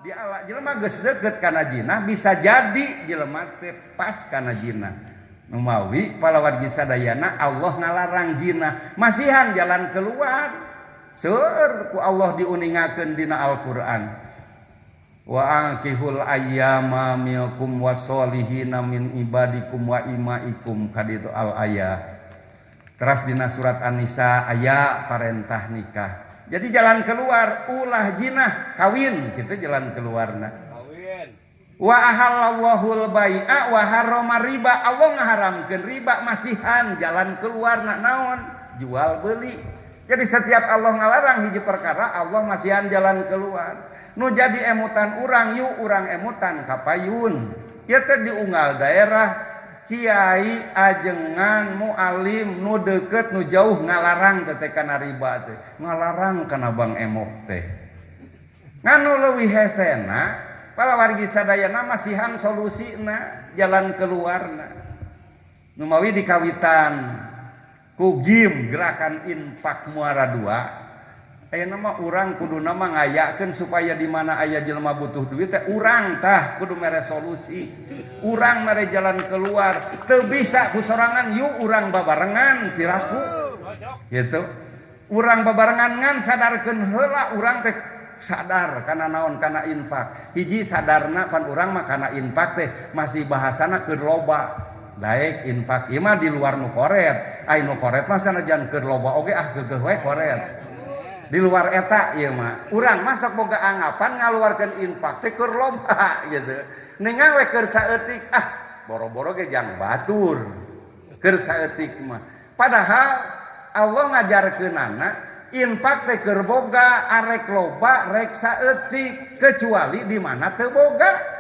Diala jelema geus deukeut kana jinah, bisa jadi jelema teh pas kana jinah. Numawi palawargi sadayana, Allah ngalarang jinah, masihan jalan keluar. Seueur ku Allah diuningakeun dina Al-Qur'an. Wa ankihul ayyama minkum wasolihina min ibadikum wa imaikum, kaditu al ayah. Teras dina surat An-Nisa aya parentah nikah. Jadi jalan keluar ulah jinah, kawin gitu jalan keluarna. Kawin. Wa ahallallahul bai'a wa harrama riba. Allah ngaharamkeun riba, masihan jalan keluarna naon? Jual beli. Jadi setiap Allah ngalarang hiji perkara, Allah masihan jalan keluar. Nu jadi emutan urang, yuk urang emutan kapayun. Ieu teh diunggal daerah, kiai ajengan mualim nu deket nu jauh ngalarang teh kana riba teh, ngalarang kana bank emok teh. Ngan nu leuwih hesena, palawargi sadayana, masihan solusina, jalan keluarna. Numawi dikawitan ku GIM, Gerakan Infak Muara Dua, aya nama urang kudu nama ngayakeun supaya di mana aya jelema butuh duit teh, urang tah kudu mere solusi, urang mere jalan keluar. Teu bisa ku sorangan, yuk urang babarengan, piraku gitu urang babarengan. Ngan sadarkeun heula urang teh sadar kana naon, kana infak. Hiji sadarna pan urang mah kana infak teh masih bahasana keur loba daek infak. Ieu mah di luar nu koret. Ai nu koret mah sanajan keur loba oge, ah, geugeuh we koret. Di luar eta ieu mah urang mah sok boga anggapan ngaluarkeun infak teh keur loba gitu. Ningang we keur saeutik, ah, boro-boro ge jang batur keur saeutik mah. Padahal Allah ngajarkeunana infak teh keur boga, arek loba rek saeutik, kecuali di mana teu boga.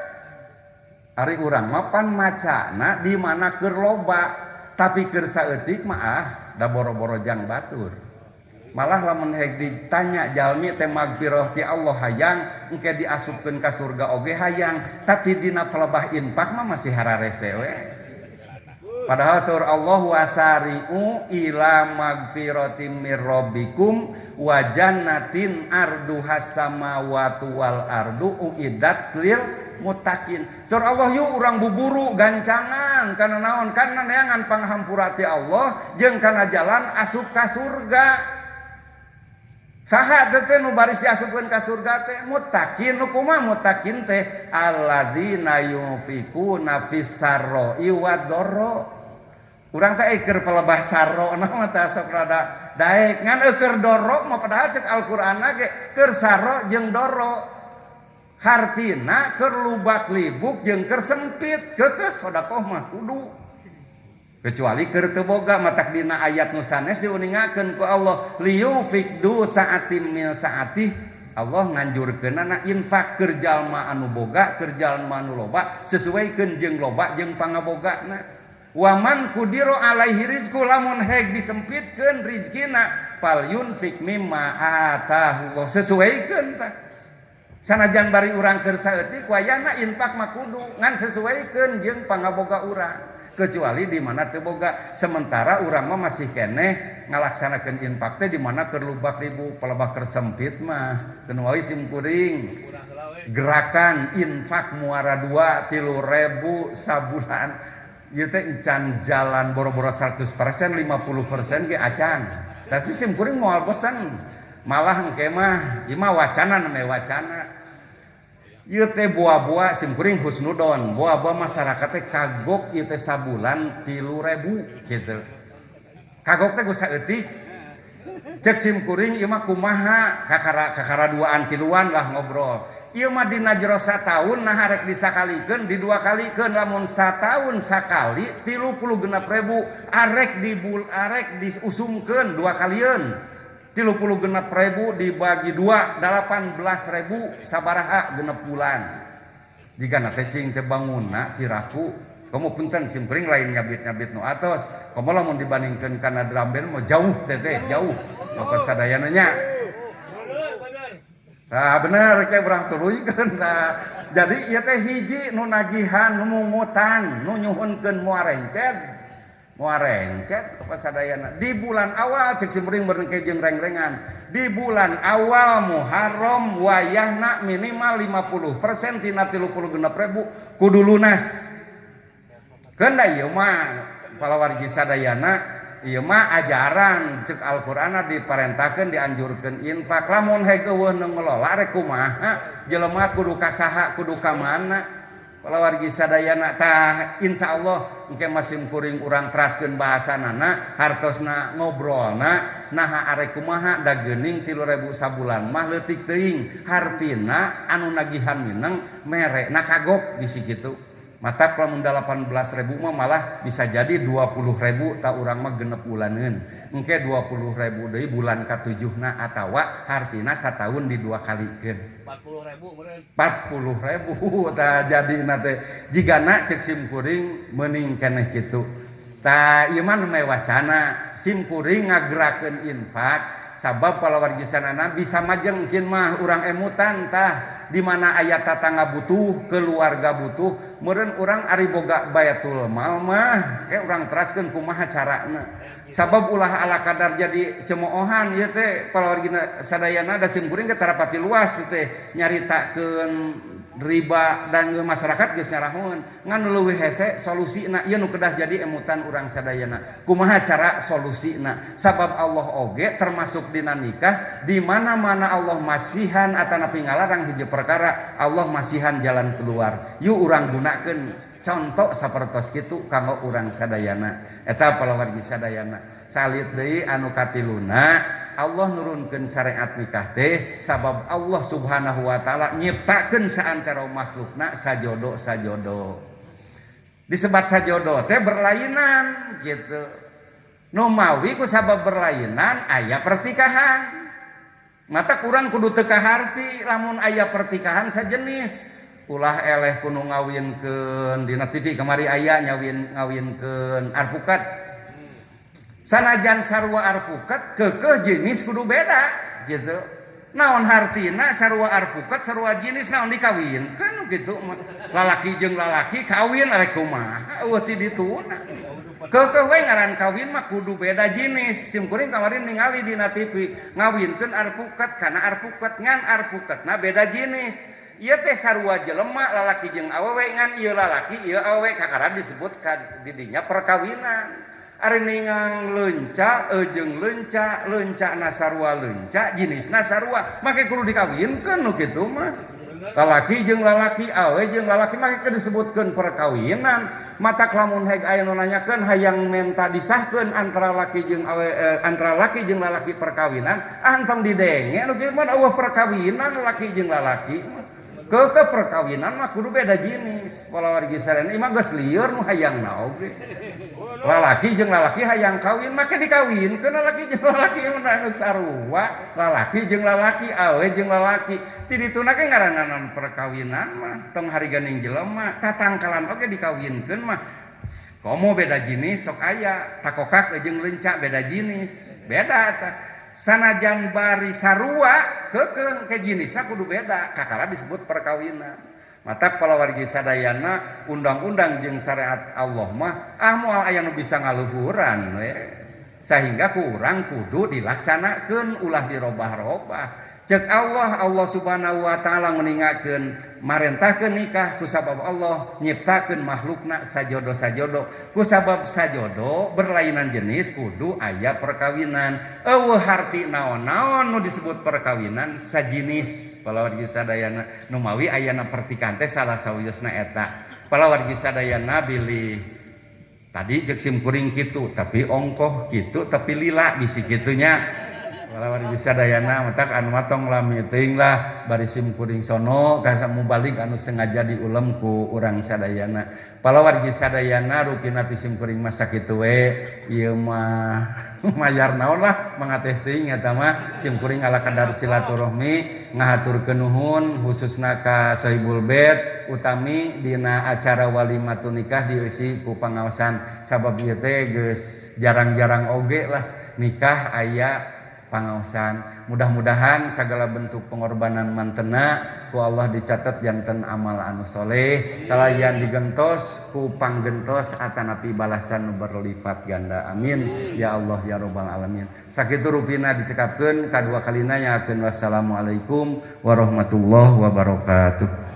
Ari urang mah pan macana di mana keur loba, tapi keur saeutik mah, ah, da boro-boro jang batur. Malah lamun hek ditanya jalmi teh, magfirah ti Allah hayang, engke diasupkeun ka surga oge hayang, tapi dina pelebah infak mah masih hararese we. Padahal surah Allah, wasari'u ila magfiratin mir rabbikum wa jannatin arduhas samawati wal ardu uiddat lil muttaqin. Surah Allah, yuk urang buburu gancangan kana naon? Kana neangan panghampura ti Allah jeung kana jalan asup ka surga. Saha teh nu baris diasupkeun ka surga teh? Muttaqin. Nu kumaha muttaqin teh? Alladzina yunfikuna fis sarra'i wad dharra. Urang teh keur pelebah sarro na mah teh sok rada daek, ngan eueur doro mah, padahal cek Al-Qur'an ge keur sarro jeung doro, hartina keur lubak libuk jeung keur sempit, keukeuh sedekah mah kudu, kecuali keur teu boga. Matak dina ayat nu sanes diuningakeun ku Allah, liyunfik du sa'atim min sa'atih. Allah nganjurkeunana infak keur jalma anu boga, keur jalma anu loba, sesuaikeun jeung loba jeung pangabogana. Waman qudira alaihi rizqu, lamun hek disempitkeun rizkina, fal yunfik mimma atahullah, sesuaikeun tah. Sanajan bari urang keur saeutik, wayahna infak mah kudu, ngan sesuaikeun jeung pangaboga urang, kecuali di mana teu boga. Sementara urang mah masih keneh ngalaksanakeun infak teh di mana keur lubak ribu, pelebah keur sempit mah. Keun wae sim kuring Gerakan Infak Muara Dua 3.000 sabulan ieu teh encan jalan boro-boro 100%, 50% ge acan. Tapi sim kuring moal bosan. Malah engke mah ieu mah wacana, namanya wacana. Ieu teh buah-buah sim kuring husnudon, buah-buah masyarakat teh kagok ieu teh sabulan 3.000 gitu. Kagok teh ku saeutik. Cek sim kuring ieu mah kumaha, kakara kakara duaan tiluan lah ngobrol. Ieu mah dina jero sataun nah rek disakalikeun, di dua kalikeun. Lamun sataun sakali 36.000, arek di bul arek diusumkeun dua kalieun, 36.000 dibagi dua 18.000 sabaraha genep bulan jika teh cing teh bangunna piraku. Komo punten, sim kuring lain nyabit-nyabit nu atos. Komo lamun dibandingkeun kana drum band mau jauh teh teh jauh. Bapak sadayana nya. Nah, bener kayak urang tuluykeun. Nah, jadi ieu teh hiji nu nagihan, nu mungutan, nu nyuhunkeun moal renced. Moal renced kepada sadayana. Di bulan awal cek sim kuring berengke jeung rengrengan. Di bulan awal Muharram wayahna minimal 50% tina 36.000 kudu lunas. Keun da ieu mah, palawargi sadayana, ieu mah ajaran cek Al-Qur'an, diparentahkeun, dianjurkeun infak. Lamun heg euweuh nu ngelola, rek kumaha? Jelema kudu ka saha, kudu ka mana, palawargi sadayana? Tah, insyaallah engke masih kuring urang teraskeun bahasanana, hartosna, ngobrolna. Naha, arek kumaha, da geuning 3000 sabulan mah leutik teuing. Hartina anu nagihan mineng mere na kagok bisi kitu. Mata lamun 18.000 mah malah bisa jadi 20.000. Tak urang mah genep bulaneun, engke 20.000 deui bulan katujuhna, atawa hartina sataun di dua kalikeun. 40.000 meureun. 40.000 tah jadi teh jigana. Cek sim kuring meuning keneh kitu. Tah, ieu mah nu wacana sim kuring ngagerakeun infak, sabab palawargi sanana bisa majeng kin mah urang emutan. Tah, di mana aya tatangga butuh, keluarga butuh, meureun urang ari boga baitul mal mah kayak urang teraskeun kumaha carana, sabab ulah ala kadar jadi cemoohan ieu teh, palawargi sadayana. Da sim kuring ke tarapati luas teh nyaritakeun riba dan masyarakat geus ngarahoeun, ngan nu leuwih hese solusina. Ieu nu kedah jadi emutan urang sadayana, kumaha cara solusina, sabab Allah oge termasuk dina nikah. Di mana-mana Allah masihan atanapi ngalarang hiji perkara, Allah masihan jalan keluar. Yuk, urang gunakeun contoh sapertos kitu kanggo urang sadayana. Eta, palawargi sadayana. Salit deui anu katiluna, Allah nurunkeun syariat nikah teh sabab Allah Subhanahu wa taala nyiptakeun saantero makhlukna sajodo sajodo. Disebat sajodo teh berlainan gitu. Nu mawi ku sabab berlainan aya pertikahan. Mata kurang kudu teu kaharti lamun aya pertikahan sajenis. Ulah eleh kudu ngawinkeun, dina TV kamari aya nyawin ngawinkeun arpukat. Sanajan sarua arpukat, keukeuh jenis kudu beda gitu. Naon hartina sarua arpukat, sarua jenis, naon dikawinkeun gitu mah? Lalaki jeung lalaki kawin arek kumaha? Euweuh ti dituna. Keukeuh we ngaran kawin mah kudu beda jenis. Sim kuring kamari ningali dina TV ngawinkeun arpukat kana arpukat, ngan arpukatna beda jenis. Ieu teh sarua jelema, lalaki jeung awewe, ngan ieu lalaki, ieu awewe, kakara disebut ka didinya perkawinan. Ari ningang leunca jeung leunca, leuncana sarua leunca, jenisna sarua, make kudu dikawinkeun nu kitu mah? Lalaki jeung lalaki, awe jeung lalaki, make disebutkeun perkawinan. Mata lamun heg aya nu nanyakeun hayang menta disahkeun antara laki jeung awe, antara laki jeung lalaki perkawinan, ah, entong didenge nu kitu mah. Euweuh perkawinan lalaki jeung lalaki mah. Ke perkawinan mah kudu beda jenis, palawargi sadayana. Imah geus lieur nu hayangna oge. Lalaki jeung lalaki hayang kawin, make dikawinkeun lalaki jeung lalaki mah? Geus sarua lalaki jeung lalaki, awe jeung lalaki. Ti dituna ge ngaranna perkawinan mah tong hariganing jelema, tatangkalan oge dikawinkeun mah komo beda jenis. Sok aya takokak jeung leunca beda jenis, beda tah. Sanajan bari sarua, keukeuh ke jenisna kudu beda, kakara disebut perkawinan. Mata palawargi sadayana, undang-undang jeung syariat Allah mah ah moal aya nu bisa ngaluhuran we, sehingga kurang kudu dilaksanakeun, ulah dirobah-robah. Cek Allah, Allah Subhanahu wa taala meningakeun marentahkeun nikah kusabab Allah nyiptakeun makhlukna sajodo-sajodo. Kusabab sajodo, berlainan jenis, kudu aya perkawinan. Euweuh harti naon-naon nu disebut perkawinan sajinis, palawargi sadayana. Nu mawi ayana pertikahan teh salah sawiosna eta, palawargi sadayana. Bilih tadi cek sim kuring kitu, tapi ongkoh kitu, tapi lila bisi kitunya, palawargi sadayana. Matak anu matong lami teuing lah, bari sim kuring sono ka mubalik anu sengaja diulem ku urang sadayana, palawargi sadayana. Rupina ti sim kuring mah sakitu we. Ieu mah mayar naon lah, mangateh teuing eta mah. Sim kuring ala kadar silaturahmi, ngahaturkeun nuhun khususna ka Sohibul Bait, utami dina acara walimatun nikah dieusi ku pangaosan, sabab ieu teh geus jarang-jarang oge lah nikah aya. Pangaosan. Mudah-mudahan segala bentuk pengorbanan mantena ku Allah dicatat janten amal anu soleh, kalayan digentos ku panggentos atanapi balasan nu berlipat ganda. Amin ya Allah ya Robbal alamin. Sakitu rupina dicekapkeun kadua kalina nyakeun. Wassalamualaikum warahmatullahi wabarakatuh.